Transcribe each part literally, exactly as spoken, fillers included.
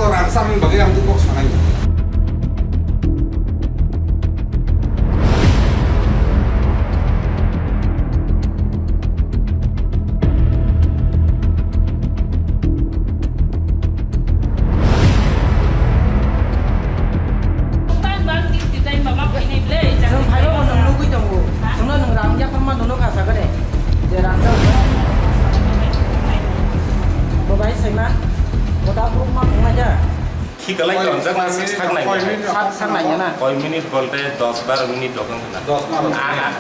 Rang samani bagwi ang kok sanai. Bang bang di di dai mama phainai ble. Jang phaiba bo nung nugui tongo. Sungno nung rang ya pharma dono kha sagade. Je rang sa. Bo bai saima. Bo ta proof ma phunga ja. Khi kalai ko amjak na sak sak nai. Sak sak nai na. Koi minute bolte dos baro minute dokang na. Dos baro. Ah, ah,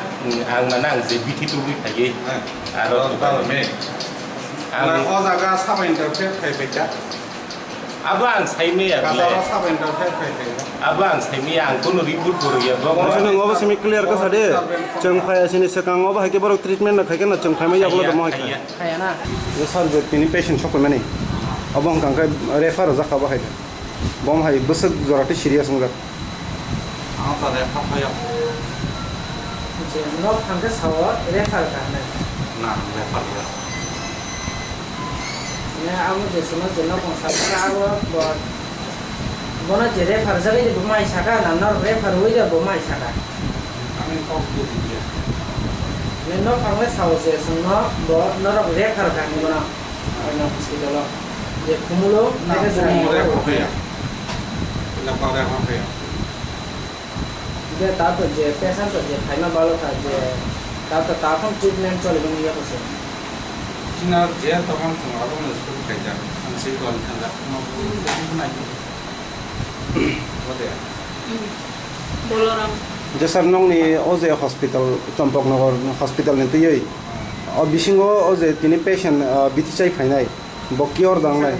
ang mana ang je bithi tu bi phai. Aro dos baro minute. Ang o jaga sub interface khai phaikha. Abo ang saimaya. Bazaro sub interface khai phaikha. Abo ang saimaya, ang kono report bo rwya. Bogo. Nang obo simi clear ka sade. Chwng phai asini swkang obo hai khe borok treatment na khai khe na chwng phai ma yablo domo hai khe. Khaya na. Ye sir, je tini patient sok mani. Abo wngkha khe refer jak abo hai. Bom hai bwswk jora tei serious wngjak. Ang ta refer khayo. Je nok thangkhe sao refer kha hinwi. Na, refer khayo. Ne amo je sima je nok thangkhe abo bo, bono je refer jagwi bo mai saka na, nor refer wi bo mai saka. Ani kok budi dia. Ne nok thangkhe sao je songno bo norok refer kha hinwi bono. Ano hospital o je khumulo na, tei khumulo jora refer khayo. Ila pa refer khayo. Je tato je patient to je phaima balo kha je tato takhon treatment choli bini yapo se. Sina je tokon chwng abo no suru khaijak. Ang sei kol khanjak. Mo bui bui nai. Ode. Boloram. Je sir, nongni o je hospital, Champaknagar hospital ni twiwi. O bisingo o je tini patient, ah, bithi chai phainai. Bo kiyor dangnai.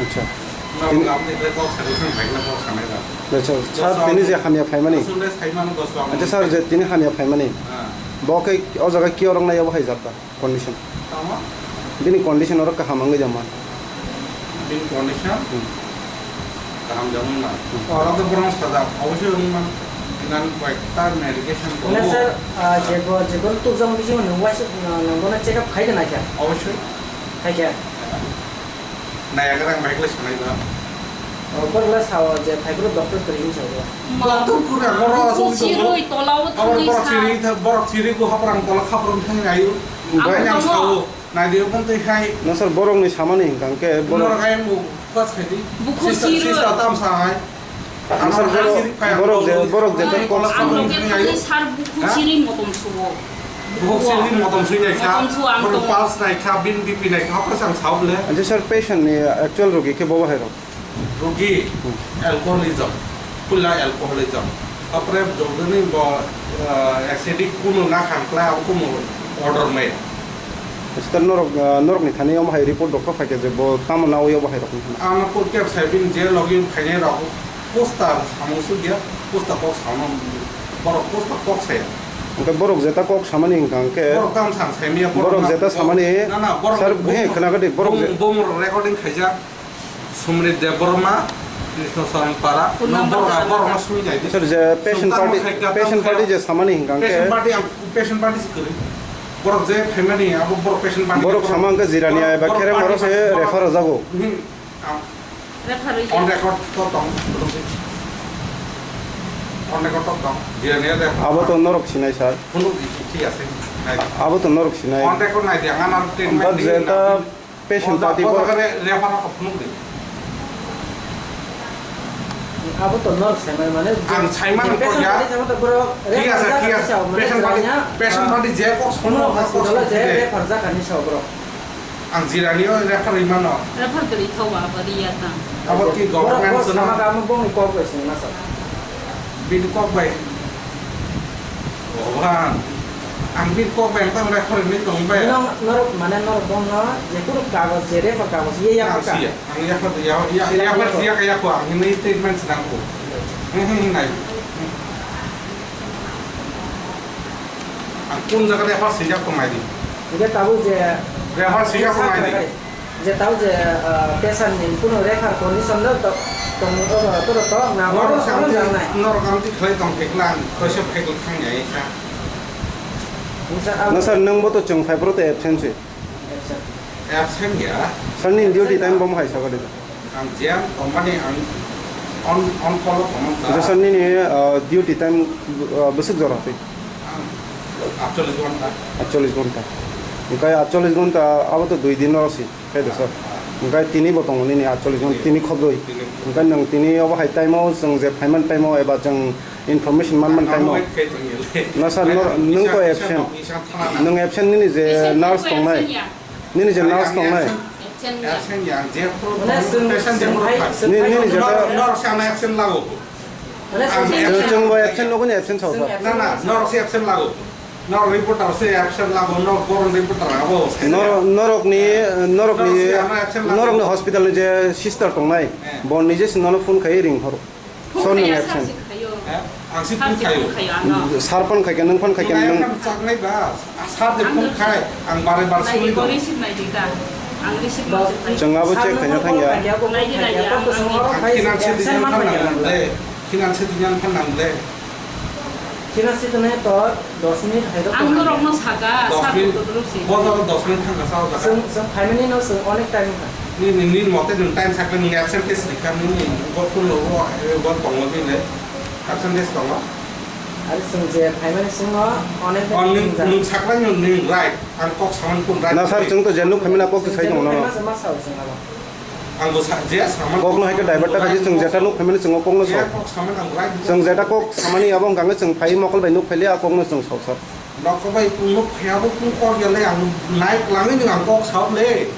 Acha. Tin-, acha, sir, tini je hamya phaimani. Acha, sir, je tini hamya phaimani. Bo khe o jaga kiyor wngnai abo hai jata condition. Bini condition oro kaham wngwi jama. Bini condition? Hmm. Kaham jani man. Hmm. Oro to borok sajak, obosoi wng man. Inan koyekta medication tongo. Mane sir, ah, je bo, je bo tubjak bisingo nwng waisa, ah, nwng bono check up khai de naikha? Obosoi. Khai kha? Naiyagra ang bahai khlai sanai ba. Oh, borok le sao je phaiphuru doctor kwrwi wng sao. Doctor kwrwi ang oro aswk sirwi tola o thangwi borok sa. Sirwi tha-, borok sirwi ko haprang tola khaprum thangwi ayu. Ang tongo. Nai di, omo twi hai. No, sir, borokni samani hwnkha hwnkhe borok. Norok ayang bo focus khai di. Bukhuk sirwi. Sista, sista tam sa hai. Ang sir, borok, borok je, borok je kok. Ang loge thangwi sir bukhuk sirwi motom suwo. Bukhuk sirwi motom sui nai kha. Motom suwo ang tongo. Pulse nai kha, bin B P nai kha, hapra sang sao bole. Ante sir, patient ni actual rogi khe bobo hai rok. Rugi alcoholism, puila alcoholism. Apre jodoni bo, ah, acidic kunu na khan kla kunu order mai. Sir, norok, ah, norok ni thani omo hai report rok phaikha je bo tamo nawi obo hai rok. Ano ko kep sai bin je logi phainai rok poster samung sugya, poster kok samung, borok poster kok saya. Hwnkhe borok jeta kok samani hwnkha hwnkhe borok tam sang sai miya, borok jeta samani. Na, na, borok sir, he, khna gadi, borok je bung, bung recording khaijak. Sumrit Debbarma, Krishna Saran Para, no, borok, borok no sui nai di. Sir, je patient party, patient party je samani hingka hingke. Patient party ang, patient party se kwrwi. Borok je family abo borok patient party. Borok sama hingke jirani ai ba borok kere party maro se party borok refer jago. Hmm, ang refer on record to tong. On record to tong. Jirani refer. Abo to norok sinai sir. Phunuk di, thik ase. Nai di. Abo to norok sinai. On record nai di, ang ano treatment di. But je ta Patient party borok. Abo to nor saimani mane ang saimani patient party sama to borok. Thik ase, thik ase. Patient party, patient party je kok sono hospital je refer jakani sa borok. Ang jirani o refer rimano. Refer gari thawa bariya ta. Abo ki government sama kamu bongni kok bai sini masa. Bini kok bai. Bhagwan, ang bini kok bai tang bai khoroknwi tong bai. Nong norok mane norok bono je kunu kagoj je refer kagoj ye yak ka. Ang siya, ang yak ka ya ya ya ka ya ko ang ni treatment sedang ko. Hing hing nai. Ang kun jaga refer sijak ko mai di. Ide tabu je refer sijak ko mai di. Je tau je, ah, patient ni kunu refer condition no to, tong, to, to, to, na, norok no, se no, ang janai. Norok ang ti khlai tong thik lang, to se phai ko thang ya sa. Sir, ang no, sir, nang bo to chwng phai pro to absent se. Absent. Absent ya. Sir, nini duty time bom hai sakali da? Ang jam company ang on, on call o tongmani. Acha, sir, nini, uh, duty time, uh, bwswk jora twi? Ang atchollish ghonta. Atchollish ghonta. Hwnkhe atchollish ghonta abo to dui din o si, khe da, sir? Hwnkhe tini bo tongo nini atchollish ghonta, tini khobdoi. Tini. Hwnkhe nwng tini obo hai time o chwng je phaimani time o eba chwng information manmani time o. Wait khai tongya le. Na, sir, nor-, nwng to absent. Nwng absent, nini je nurse tongnai. Nini je nurse tongnai. Absent ya, je pro-, patient je pro-, nini, nini je nor-, nor sana absent lago. Chwng, chwng bo absent nogo ni absent sao, sir. Na, na, nor se absent lago. Nor reporter se absent lago, nor boron reporter abo. Nor-, norok ni, norok ni, norok ni hospital ni je sister tongnai. Eh. Bo nije se nono phone khai ring horo. Sir, nwng absent. Eh, ang si phone khayo. Sir phone khai khe, nwng phone khai khe, nwng. Ang phone khai, ang bare bare suri tong. Chwng abo check khaina thangya. Ang khinan se dinyan phan nang le. Khinan se dinyan phan nang le. Khinan se dinyan to. Dos minute hai rok. Ang norokno saka, dos minute. Bo dos minute thangkha, sa o jaga. Chwng, chwng phaimani no chwng onek time kha. Ni, ni, ni mote nwng time sakle nwng absent case rikha, nini bo phone lo, bo, bo tongo bini absent case tongo. Are chwng je phaimani chwngno onek time. Nwng sakle nwng, nwng right, ang kok samani kun right. Na sir, chwng to je nuk phaimani kok to sai tongo na. Ma sao chwng abo. Ang bo sa-, je samani. Kokno hai khe divert ta khaji, chwng jeta nuk phaimani chwng o kokno sao. Kok samani ang right. Chwng jeta kok samani abo hwnkha khe chwng phai mokol bai nuk phaili a kokno chwng sao sir. Nokho bai kung nuk phaiya bo kung kok ya le ang nai kwlangwi nwng ang kok sao le.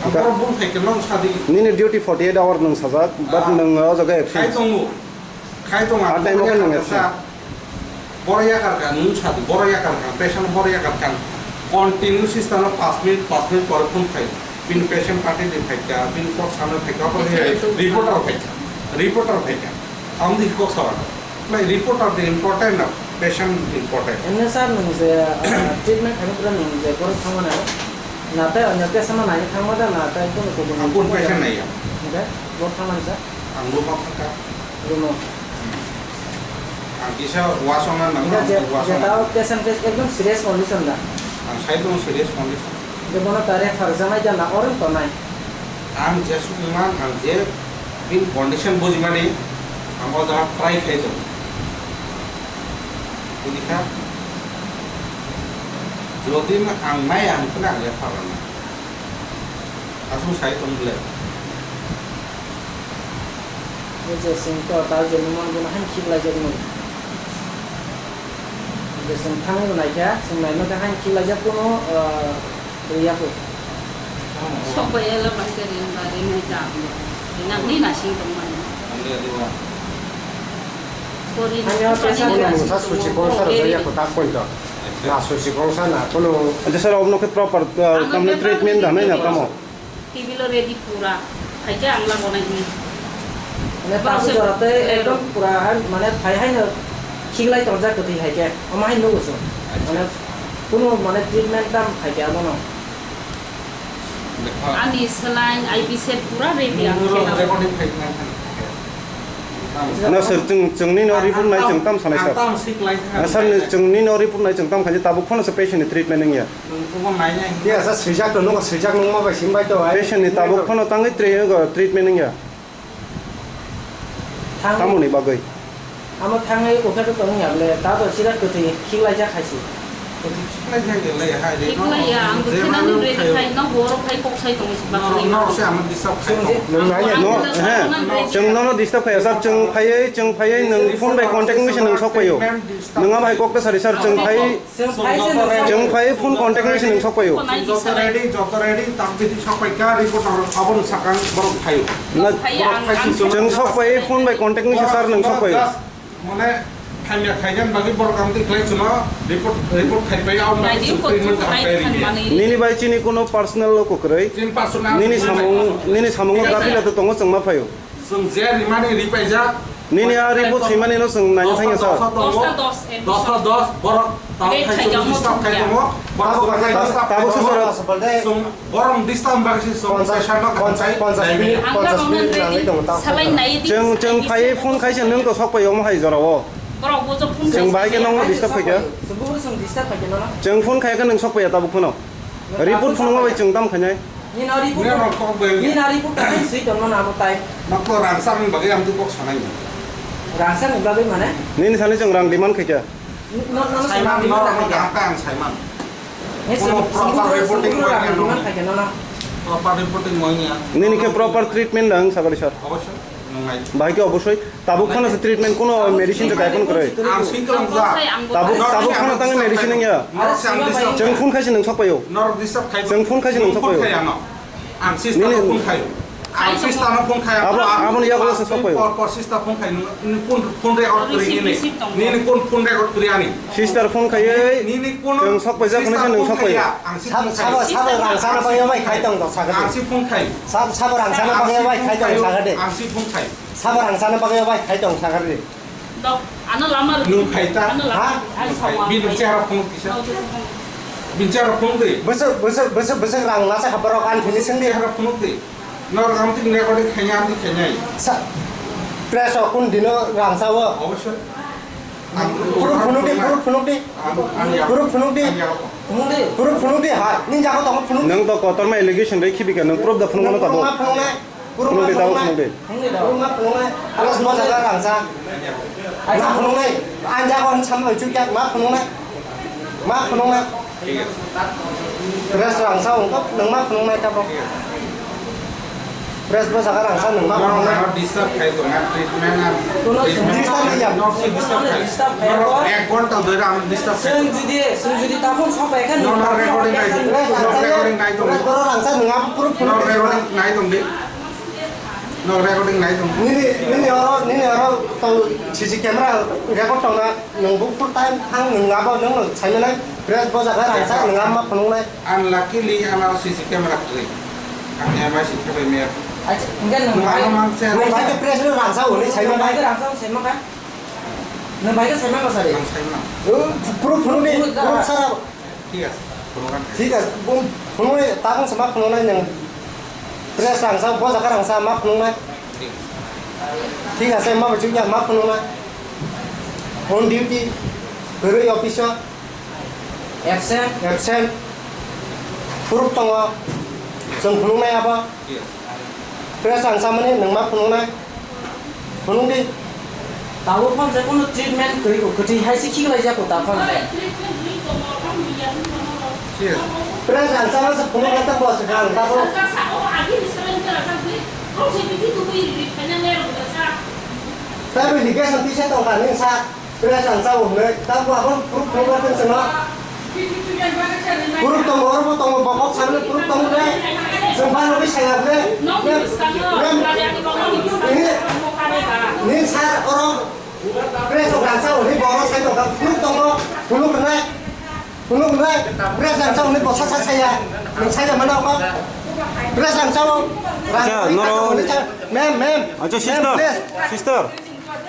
Ang borok bul phai khe nong sadi. Nini duty forty eight hour nwng sajak, but nwng o jaga absent. Khai tongo. Khai tongo. A time o khe nwng absent. Boro yakar kha, nwng sadi, boro yakar kha, patient boro yakar kha. Continue system o pas minute, pas minute pore phone khai. Bini patient party de phai kha, bini kok samani phai kha, obo khe reporter phai kha, reporter phai kha. Ang di kok sawa. Mai reporter de important na, patient important. Emne sir, nwng je, ah, treatment khaina pura nwng je borok thangmani, na tai onyo tei sama nai thangma da, na tai kunu kunu. Ang kunu patient nai ya. Hingke, borok thangmani sir? Ang room o thangkha. Room o. Hmm. Ang kisa wasong na nang, hingke ang je, wasong je na. Tao patient case ekdom serious condition da. Ang sai dong serious condition. Je bono ta refer janai da na, oro tongnai. Ang jesuk wngmang, ang je bini condition bujimani ang o jaga try khai tongo. Bujiha? Jodi no ang nai, ang phano ang refer rwnai. Aswk sai tong bwle. Je chwng to ta je nungmani bono haino khiklaijak nung. Je chwng thangwi bo naikha, chwng naima khe haino khiklaijak kuno, ah, Riya ko. Sok bai ela bai ke rin ba rin ni jam. Ina ni na sing tong mani. Kori ni. Ani o pesa ni na sing tong mani. Sa suchi kong sa ya ko tak pon to. Na suchi kong sa na kono. Acha sir, obno khe proper, uh, tamni treatment da nai na tamo. Table ready pura. Hai je ang la bonai ni. Mane pasu jora te ekdom pura hai, mane phai hai no khiklai tongjak kwtwi hai khe. Omo hai nugo chwng. Mane kuno mane treatment tam khai khe abono. Ani saline, I V set pura ready ang khe na. No, sir, chwng, chwngni no report nai chwng tam sanai, sir. Sir, chwngni no report nai chwng tam khai tabuk phano se patient ni treatment wngya. Tiya sa swijak to nugo, swijak nungma bai simbai to ai. Patient ni tabuk phano tangwi tre-, treatment wngya. Tamoni bagwi. Amo thangwi ukhe to tong ya ble, ta to sira kwtwi khiklaijak hai se. Khiklaiya, ang bo khenani ready khai, no borok khai kok sai tongo se baksa. No, no, se amo disturb khai tongo. Nung nai no, he. Chwng nono disturb khaiya, sir, chwng phaiwi, chwng phaiwi nwng phone bai contact wngwi se nwng sok phaio. Nwng abo hai kok ta sari, sir, chwng phai, chwng phai phone contact wngwi se nwng sok phaio. Joto ready, joto ready, tak bidi sok pai kha, reporter abono sakang borok phaio. Chwng sok phai phone bai contact wngwi se sir nwng sok phaio. Mane, khaimya khaijan bagwi borok amtwi khlai chwngno report, report khai pai, aboni bagwi chwng treatment khai pai ri. Nini bai chini kuno personal lo kwkrwi. Nini samung, nini samungo gapila to tongo chwng ma phaio. Chwng je rimani ripaijak. Nini a report swimani no chwng naina thangya sir. Dosta dos, dosta dos, borok tabuk khai tongo, disturb khai tongo. Borok tabuk khai disturb khai tongo. Chwng borok disturb bagwi se chwng pressure no khamchai. Ang tabuk no salai nai di. Chwng, chwng phai phone khaisa nwng to sok pai omo hai jora o. Borok bo phone chwng bai khe nongno disturb khai kha. Chwng phone khai khe nwng sok pai ya tabuk phano. Report phunukma bai chwng tam khainai. Nini report Nini ko, rok kok bai nini report ko swi tongno na abo tai. Nokno rangchakni bagwi ang twi kok sanai. Rangchakni bagwi mane? Nini sani chwng rang demand khaikha. No, no, no, Saiman, no, no, no, no, no, no, no, no, no. Kuno proper reporting mo niya, no. Proper reporting mo niya. Nini khe proper treatment nang sagari sir. Obosoi, nungai. Bahai khe obosoi. Tabuk phano se treatment kuno medicine jagao phano kwrwi. Ang swi tong ja. Tabuk, tabuk phano tangwi medicine wngya. Norok se ang disturb. Chwng phone khaisi nwng sokpaio. Norok disturb khai. Chwng phone khaisi nwng sokpaio. Ang sister no phone khaio. Ang sister no phone khaio. Abo, abo ni yago se sokpaio. Por, por sister phone khaio. Nini phone, phone record kwrwi nini. Nini phone, phone record kwrwi ani. Sister phone khaiwi. Nini kuno chwng sokpaijak hwnwi se nwng sokpaio. Ang si phone khaio. Sabo, sabo rang sana bagwi bai khai tong do sakha. Ang si phone khaio. Sab-, sabo rang sana bagwi bai khai tong sakha de. Ang si phone khaio. Sabo rang sana bagwi bai khai tong sakha de. Dok, ano lama lu. Nung khai ta? Ano lama. Ha? Ani sama. Bini chehra phunuk kisa. Bini chehra phunuk de. Bwswk, bwswk, bwswk, bwswk rang nasa kha borok ani finishing de. Chehra phunuk de. Nor ang tik ne kode khanya, ang tik khanya. Sa, press o kun dino rang sa o. Obosoi. Puruk phunuk de, puruk phunuk de. Puruk phunuk de. Puruk phunuk de, ha. Ning jago tong phunuk. Nang to kotor ma allegation de khibika nang proof da phunuk no tabo. Phunuk de, tabuk phunuk de. Phunuknai, phunuknai. Press bo jaga rangsa. Ma phunuknai. Ang jaga hwn sambai chukya, ma phunuknai. Ma phunuknai. Press rangsa wngkha, nwng ma phunuknai tabo. Press bo jaga rangsa, nwng ma phunuknai. Disturb khai tongo, treatment and treatment. Disturb khai ya. Disturb khai. Ek ghonta dhori ang disturb khai. Seng jodi, seng jodi tapon sopai kha. No, no, recording nai. No, recording nai tong. Press bo rangsa, nwng ma phunuknai. No, recording nai tong di. No, recording nai tong. Nini, nini oro, nini oro tong C C camera record tongna, nwng bo full time thang nwng abo nwng no saimano press bo jaga rangsa nwng amma phunuknai. Unluckily, ano C C camera kwrwi. Ang M I C khabai maya. Acha, hingke nwng nwng bai, ano mang se nwng bai ke press no rangsa hwnwi saimano. Nwng bai ke rangsa hwnwi saimano ka? Nwng bai ke saimano sari? Ang saimano. O, proof phunukni, proof sara. Thik ase, phunuknai. Thik ase, phunuknai, tabung se ma phunuknai nwng. Press rangsa, bo jaga rangsa ma phunuknai. Thik ase, ma bachukya ma phunuknai. On duty, kwrwi office o. Absent. Absent. Proof tongo, chwng phunuknai abo. Press rangsa mani nwng ma phunuknai. Phunuk di. Tabuk phone se kunu treatment kwrwi ko, kwtwi hai se khiklai jako ta phone se. Press rangsa ma se phunuk kha ta bo se kha ang ta bo. Ta bo application tisa tong kha nini sa. Press ang sao hwnwi, ta bo abon proof phunukna tong sino. Proof tongo, oro bo tongo, bo kok sabile proof tongo de. Chwng bano bai saya de. Mem, mem, ini, ini sir oro press ang sao hwnwi bo oro sai tongkha, proof tongo, phunuk rwnai, phunuk rwnai, press ang sao hwnwi bo sa sa saya, nwng saya mano kok. Press ang sao, rang, Acha, rang, noro, rang, mem, mem, Acha, mem, sister, please. Sister.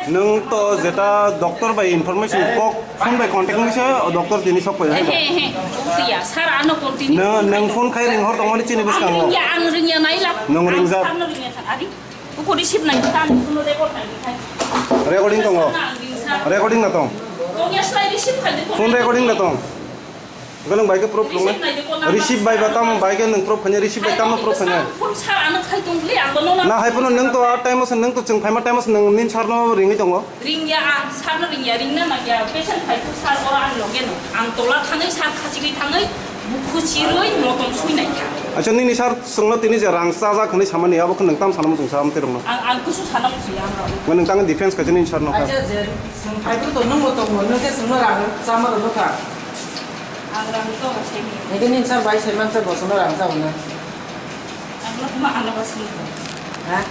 Nwng to jeta doctor bai information kok phone bai contact wngwi se o doctor tini sok paijak. Ehe, ehe. Ungtiya, sir ano continue. Nwng, nwng phone khai ring hor tongmani chini bwskango. Ringya, ang ringya naila. Nwng ringjak. Ang sir no ringya kha, ari. Uko receive nai, ta ang phone record nai khai. Recording tongo. Sir na ang ring sir. Recording na tong. Tongya slai receive khai de. Phone recording na tong. Hwnkhe nwng bai khe proof rwnai. Receive bai ba tamo bai khe nwng proof khainai, receive bai tamo proof khainai. Phone sir ano khai tong le, ang bono na. Na hai phano nwng to a time o se nwng to chwng phaima time o se nwng nini sir no ringwi tongo. Ringya ang sir no ringya, ringna nangya, patient phai phuru sir oro ang loge no. Ang tola thangwi sir khachigwi thangwi, bukhu chirwi, motom sui nai kha. Acha nini sir chwngno tini je rang chajak hwnwi samani abo khe nwng tam sana muchung sa amtwi rokno. Ang, ang kusu sana muchung ya ang rok. Nwng tang defense khaijani sir no kha. Acha je, chwng phai phuru to nwng bo tongo, nwng khe chwngno rang chama rwno kha. Ang rang to semi. Nini sir bai saiman sir bosono rang sa hwnna. Ang no ma ano ba sini. Ha?